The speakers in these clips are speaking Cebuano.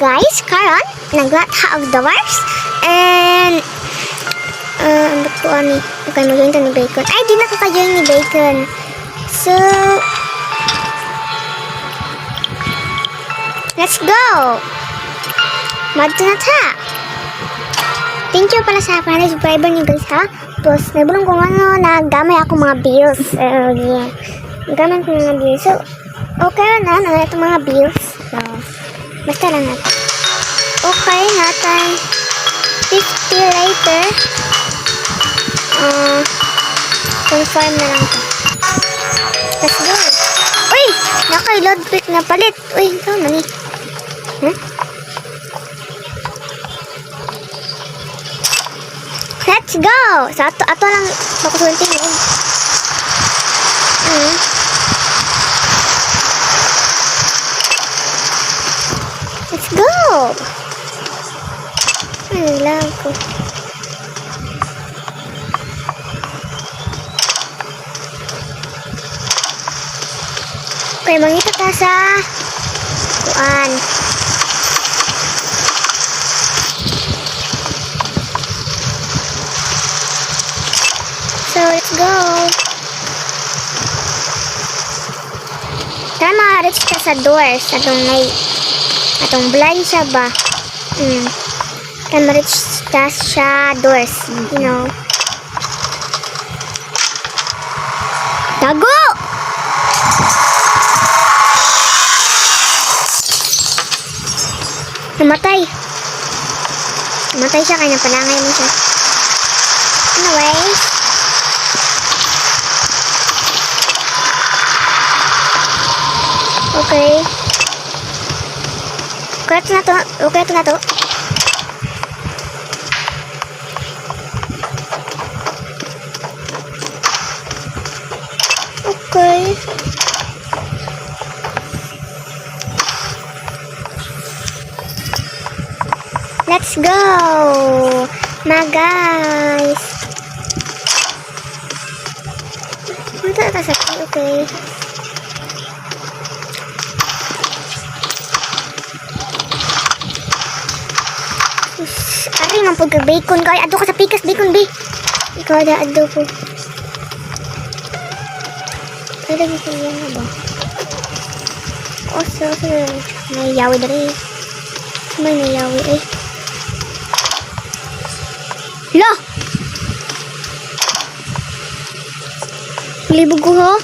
Guys, karon naglat ha og doors and ba't ko ani? Okay, mag-join ta ni Bacon. Ay, di na ko ka-join ni Bacon. So, let's go! Madto na ta! Thank you pala sa 500 subscriber niyo, guys, ha. Tapos, nabulong ko nga no, naggamay ako mga bills. Yeah. Naggamay ko mga bills. So, okay na, na itong mga bills. So, basta lang natin. Okay, natay 50 later. Confirm na lang to. Let's go. Uy! Naka-load pick na palit. Uy, ikaw man eh. Huh? Let's go! Sa ato, ato lang makusunti mo. Let's go! Ay, lang ko. Okay, mangita ta sa kuan. So, let's go. Tara, maka-reach ka sa doors. Atong may atong blind siya ba? Tara, ma-reach ta siya doors. Tago! Namatay. Namatay siya kaya napalangay mo siya. Anyways. Okay. Okay na to. Okay na to. Okay. Let's go! My guys! Punta ta sa key, okay. Sus, ari man pud kag bacon kay adto ka sa pikas bacon bi. Ikaw da adto ko. Pwede ko yan na ba? Oh, so, may yawi diri. May nayawi eh. La! Libog ko ha?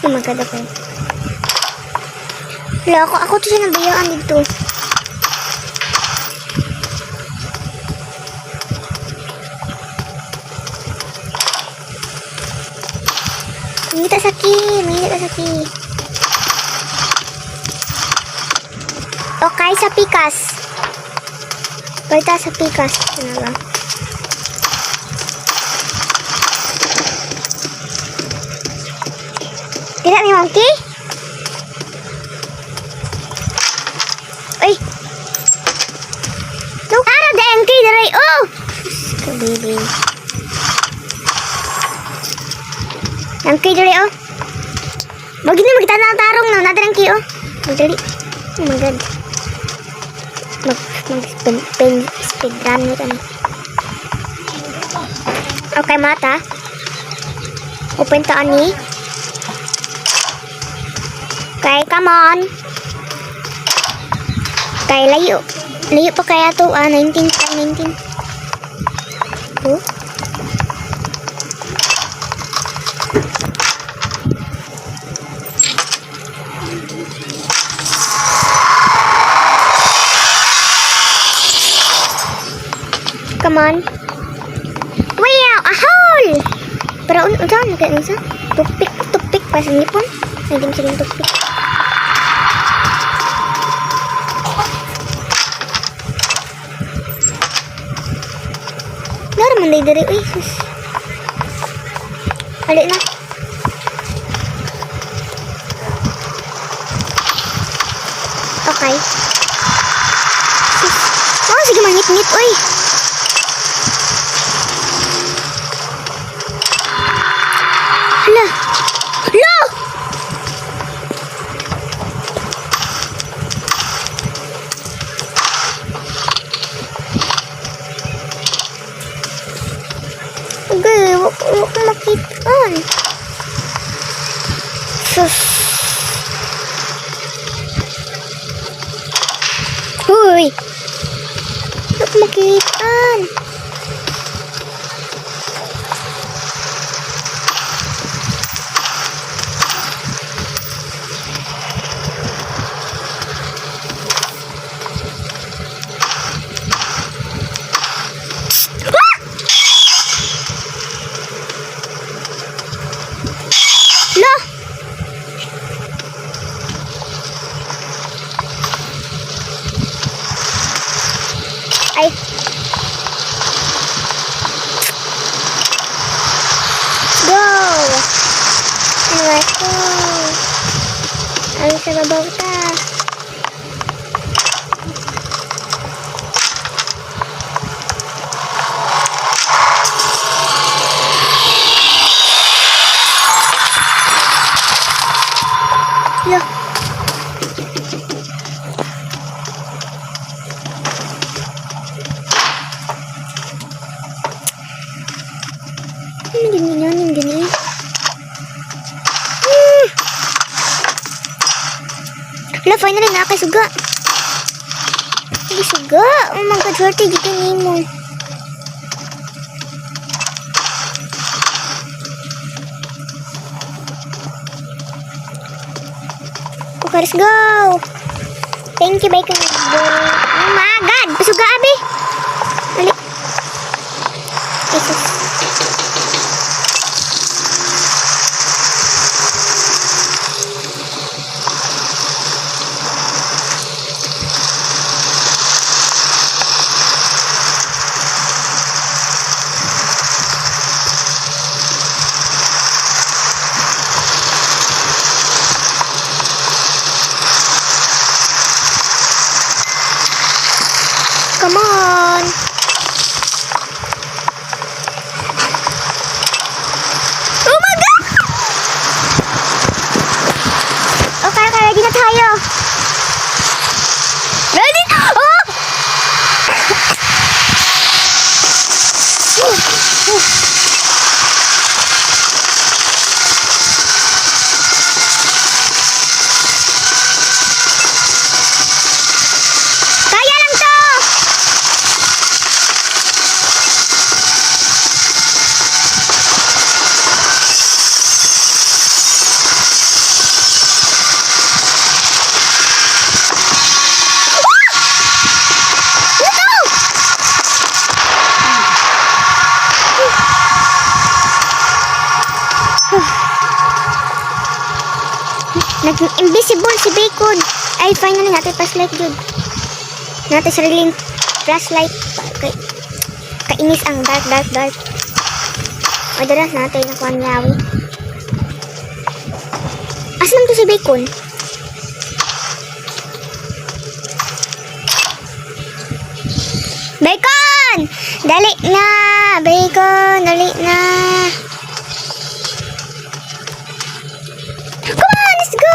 Oh my God, okay. Wala, ako to siya nabayaan dito. Mangita sa key, mangita sa key. Okay, sa pikas. Balita sa pikas. Ano ba? Tidak ni monkey? Uy! No, ara da MK daray oh! Ka baby. MK daray oh. Wag ni magtanaw ang tarong no, nadarang key oh. Magdali. Oh my God. Mag mag speed, speed, speed run mo tan. Okay, mata. Open ta ani. Okay, come on. Okay, layo. Layo pa kaya to? Ah, 19 pa, 19. Oh. Come on. Wow, a hole! Pero unsa man kay unsa? Tupik, tupik pa sa ngipon. Ay, di mo silang tupik. Nara man day diri uy sus. Ali na. Okay. Sus. Oh, sige mangit-ngit uy. Wala ko makitaan. Sus. Uy! Wala ko makitaan. Ah! Lo! Ay. Go! Let's go! Ay, sa babaw ta. Lo. Ano ganyan yun? Yung ganyan? Hala, finally nakasuga. Nakasuga. Oh my God, swerte dito nimo. Okay, let's go. Thank you, bye. Oh my God, pasuga, abi. Dali. Jesus. Come on. Oh my God! Okay, ready na tayo. Ready? Oh! Kaya lang to! Let's go! Naging invisible si Bacon. Ay, finally natin flashlight jud. Natin sariling flashlight. Kay, kainis ang dark, dark, dark. O, dara, natin nakuha niyawi. Asa lang to si Bacon? Bacon! Dali na! Bacon! Dali na! Come on! Let's go!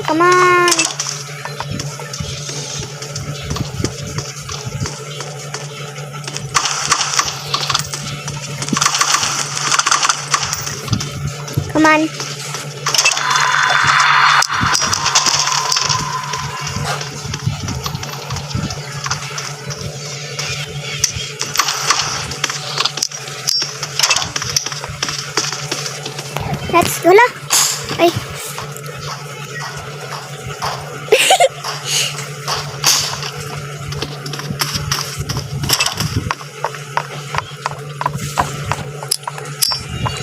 Come on! Come on. Let's go la. Ay.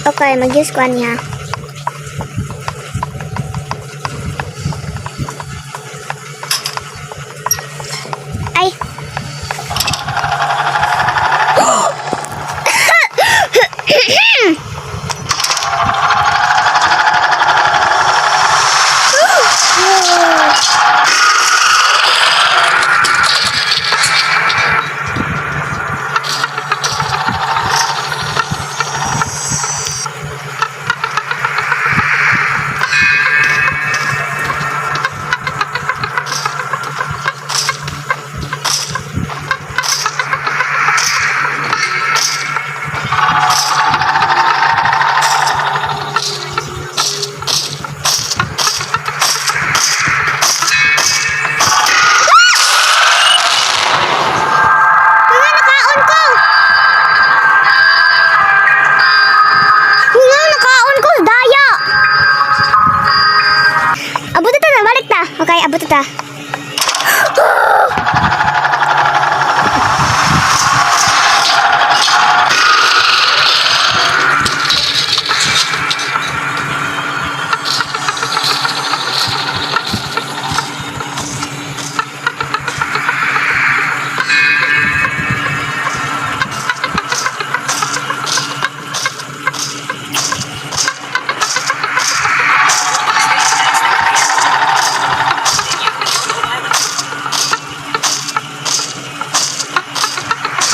Okay, mag-use ko niya. Ay.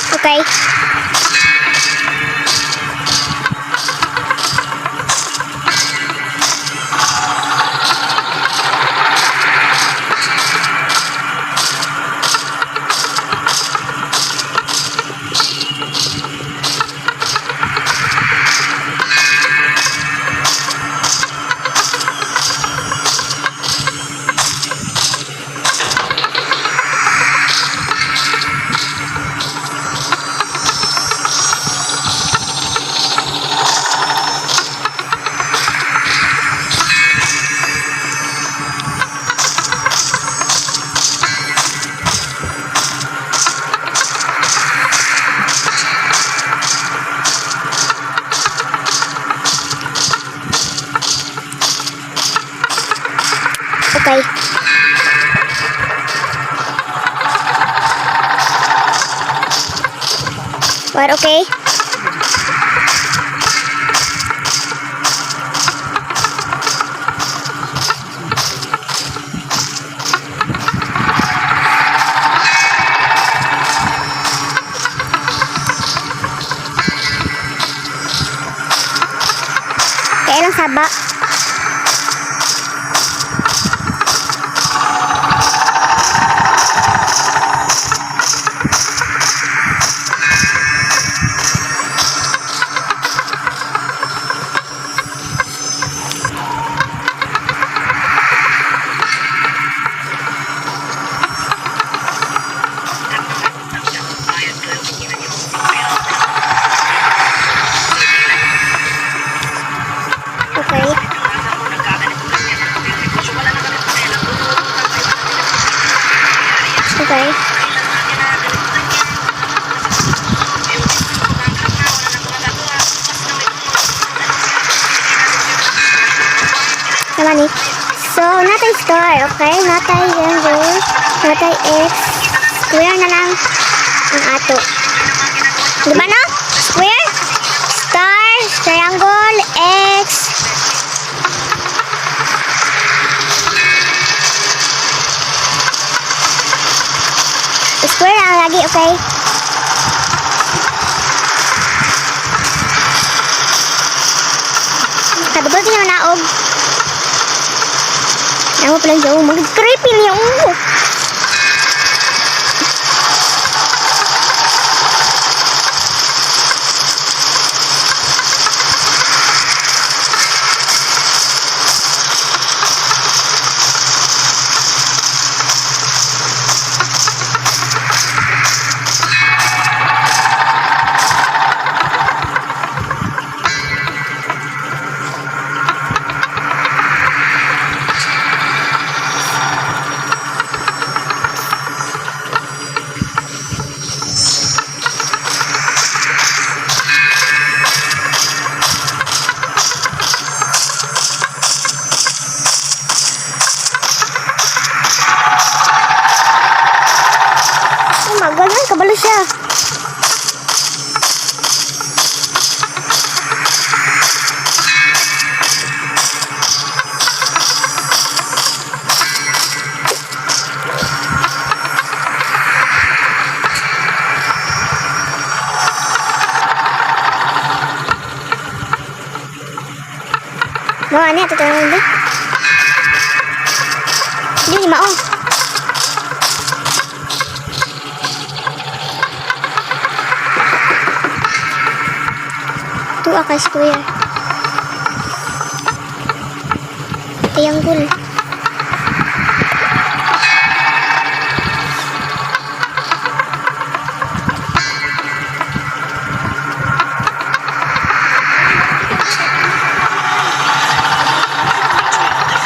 Okay. Okay. What, okay? Kaya lang saba. Okay. Okay. Naman eh. So, natay star, okay? Natay triangle, natay X, square na lang ang ato. Di ba no? Square, star, triangle, X. Square ang lagi, okay? Kadubol din naman naog. Namo pa lang siya, oh, mag-creepy niya, oh. Oh my God, ay, kabalo siya. Mga ano, totoo naman ba? Hindi, ni mao. Tuwa ka square. Triangle.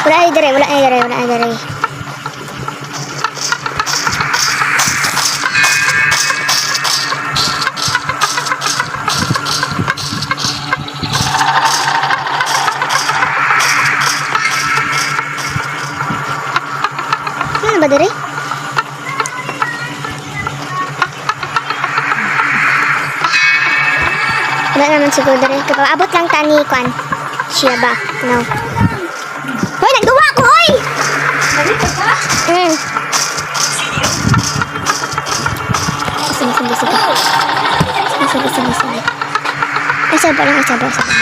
Wala ay dire, wala ay dire, wala ay dire. Ano ba dire? Wala naman siguro dire. Kapag abot lang tani kwan. Siya ba? No. Hoy, nagduwa ko, hoy! Balik ka? Sige, sige. Sige, sige. Sige, sige, sige, sige. Ay, saba lang, saba, saba.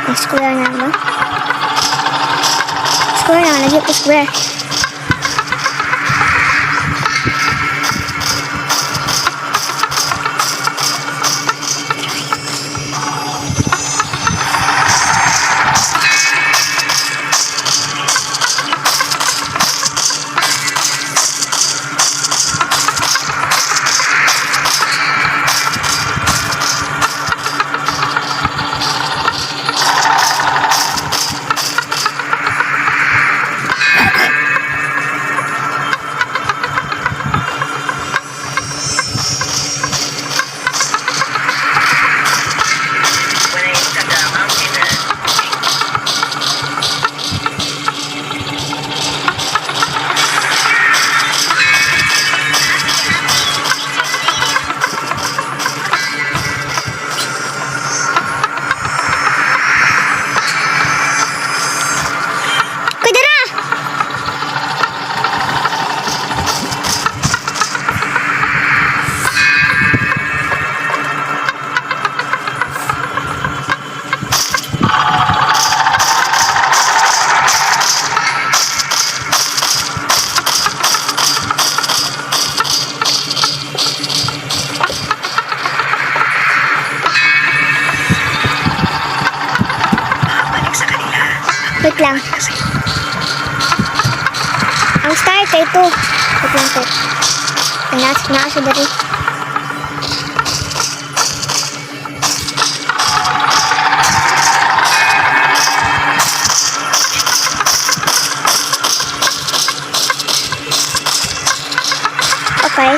Ay, square na ba? Square na, lagi ko square. When I Instagram ang ina. Kudara! Balik sa kanila. Wait lang. Kasi Ang start kay 2. Wait lang, wait. Nasa dali. Okay.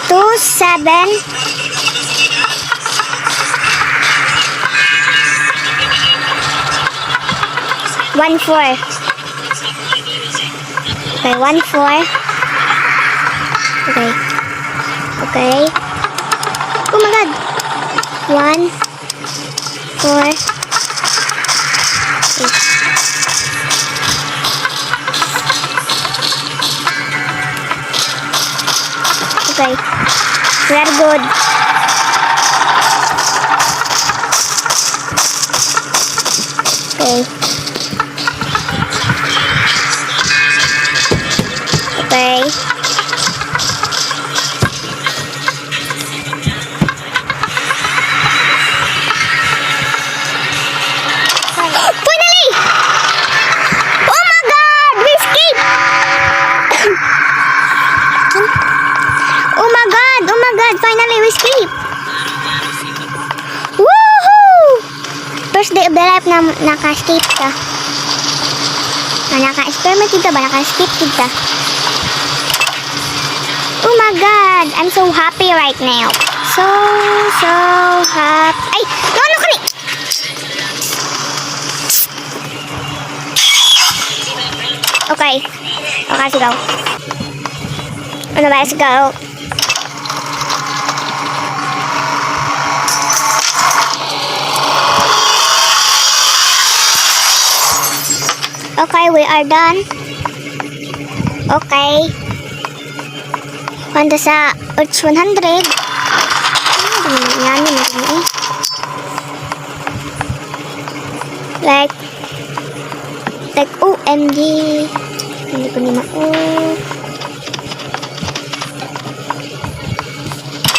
2, 7. 1, 4. Okay, 1, 4. Okay. Okay. Oh my God. 1, 4, 8. Okay. We are good. Okay. Okay. Finally! Oh my God! We escaped! Oh my God! Oh my God! Finally, we escaped! Woohoo! First day of the life na naka-escape ka. Na naka-experiment kita ba? Naka-escape kita. Oh my God! I'm so happy right now. So, so happy. Ay! No, ano kani? Okay. Okay, let's go. Ano ba? Let's go. Okay, we are done. Okay. Kwanta sa 100. Ano yan yan eh. Like OMG. Hindi ko ni ma-O.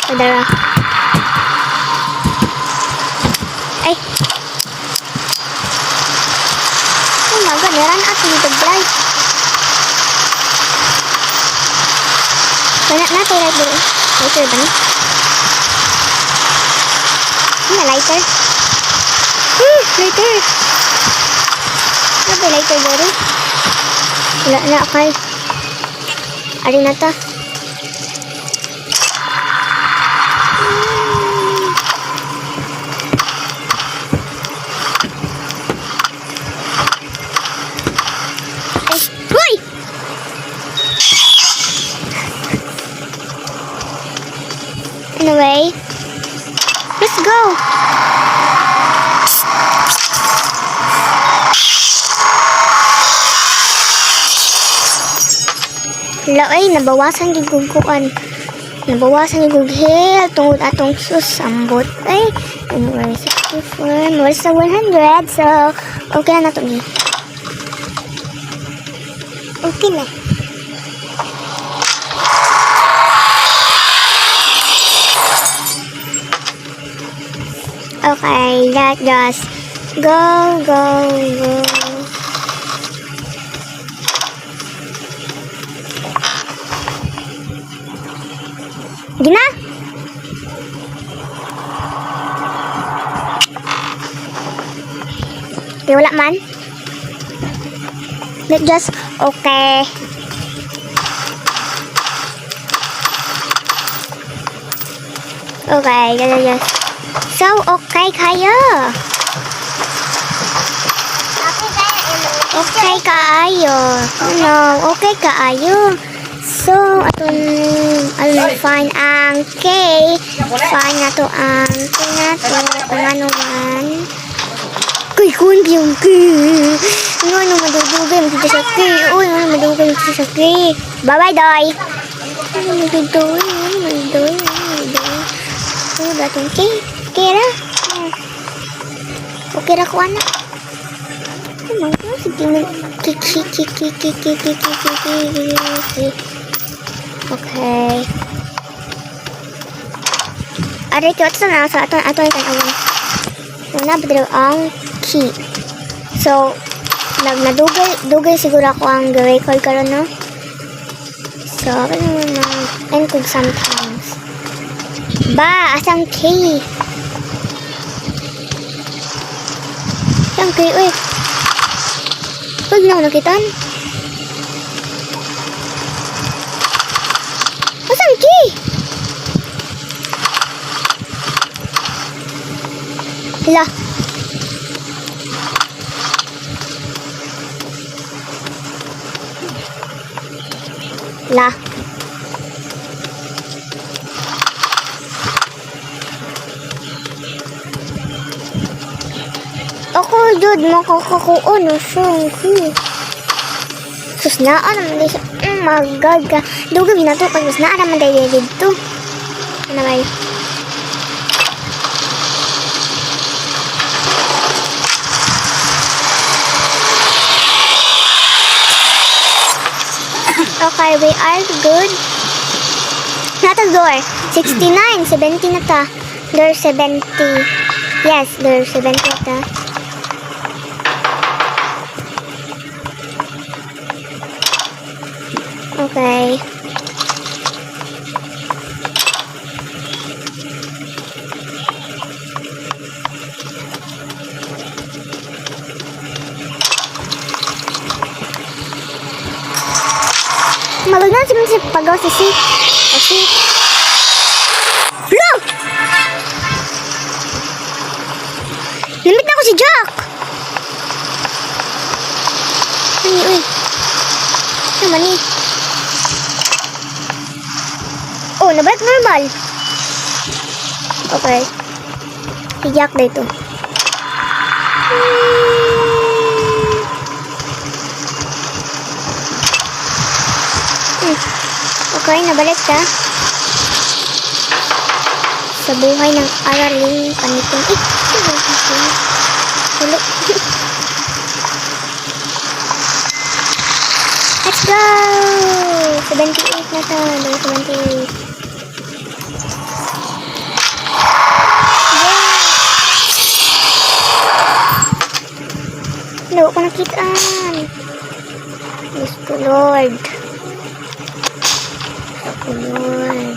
Padara. Ay. Oh my God, meron at dito blind. Wala na tayo light dito. Lighter ba ni? Ano lighter? Lighter! Ano ba lighter dito? Wala na, okay. Ari na ta. Anyway, let's go. Hala ay, nabawasan gyud kog kuan. Nabawasan gyud kog health tungod atong sus ambot. Ay, anyway, 64, more sa 100. So, okay na to ni. Okay na. Okay, let us go, go, go. Gina? Di wala man. Let just, okay. Okay, let's just. So, okay kayo. Okay kaayo. Ano, okay kaayo. So, atong ano, find ang K. Find na to ang K na to. Kung ano man. Kuy, kun yung K. Ano, ano, madudugay. Makita sa K. Uy, ano, madudugay. Makita sa K. Bye-bye, Doy. Ano, madudugay. Ano, madudugay. Ano, madudugay. Ano ba itong K? K ra? Okay ra ko, anak. Ano, sige mo. K, K, K, K, K, K, K, K, K, K, K, K. Okay. Aray, kaya ito na sa aton aton tan-awon. Una, ba ang key. So, nag nadugay dugay siguro ako ang record karon, no? So, ano na end kog sometimes. Ba, asang key? Asang key, uy. Uy, na ako nakitaan. Asang key? Hala. La. Ako, jud, makakakuon na siya. Sus, naa naman di siya. Oh my God, ka. Dugay na to, kay naa naman dahil dito. Ano ba? Okay, we are good. Nata door. 69, 70 na ta. Door 70. Yes, door 70 ta. Okay. Malugnan si si pagaw si si. O si. Lo! Limit na ko si Jack! Ani, uy. Ano man ni? Oh, nabalik normal. Okay. Si Jack dito. Okay, nabalik ka. Sa buhay ng araling panitong. Eh, tulo. Let's go! 78 na to. 78. Yeah! Wala ko nakitaan. Diyos ko, Lord. Diyos ko, Lord.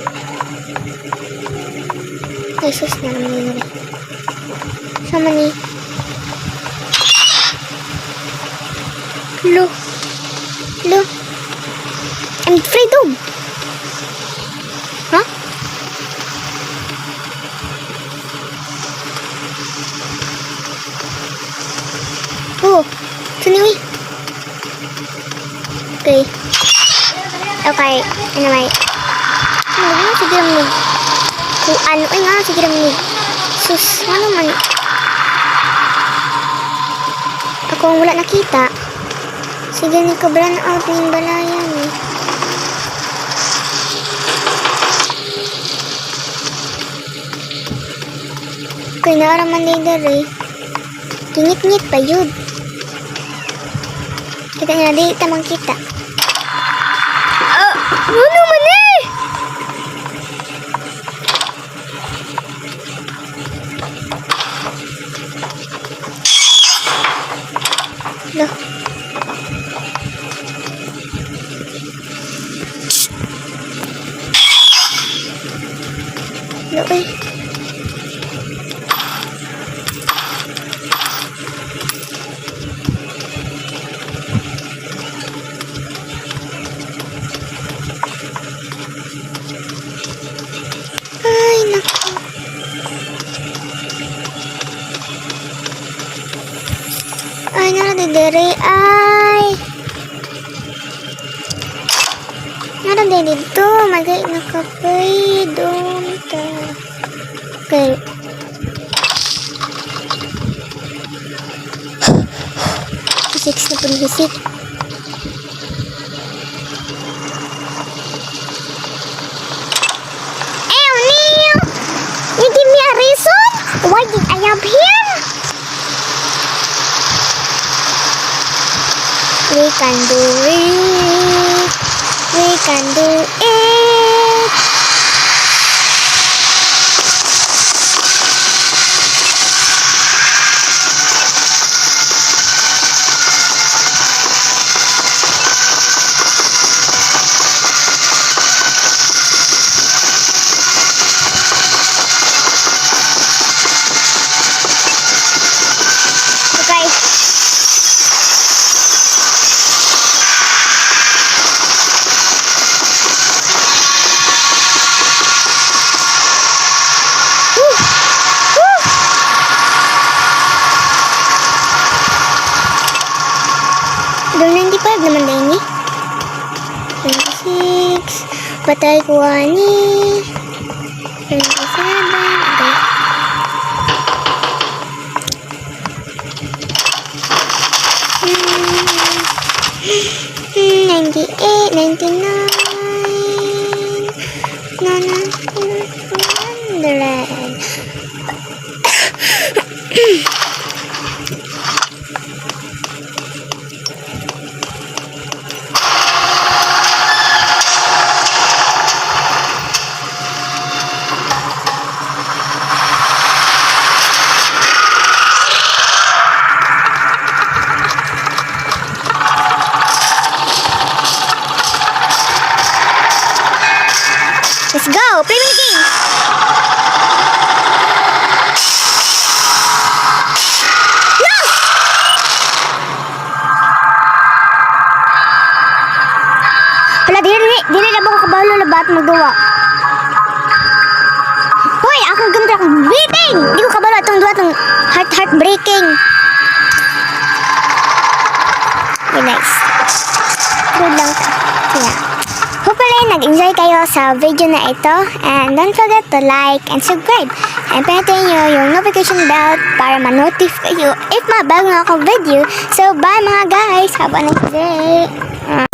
Ay, sus na naman yun. Sama ni. Lo. Lo. I'm freedom. Huh? Oh, sini. Okay. Okay. Anyway. Ano, sige mo. Kuan. Uy nga, sige naman ni. Sus, ano man. Ako ang wala nakita. Sige ni ka brown out ning balayan eh. Kay naara man day dere. Kingit-ngit pa yun. Kita niya, di tamang kita. Ah, ano man eh? Loh. Loh, eh. Ay, naku. Ay, nara dere. Ay. Nara dito. Magay nakapay. Doon ta. Okay. Six na po hisik. Ew, Neil! You give me a reason? Why did I up here? We can do it. We can do it. Okay. Woo! Woo! Door 95 naman din ni. 26. Patay ko ani. 27. Okay. 98, 99, no, 100. Let's go! Play mini games! No! Wala, dili, dili na ba ko kabalo na ba't magduwa? Hoy, akong ganito akong beating! Di ko kabalo atong duwa tong heart heart breaking. Okay, nice. Good lang ta. Yeah. Hopefully, nag-enjoy kayo sa video na ito. And don't forget to like and subscribe. And pindutin nyo yung notification bell para ma-notify kayo if mabago ako video. So, bye mga guys! Have a nice day!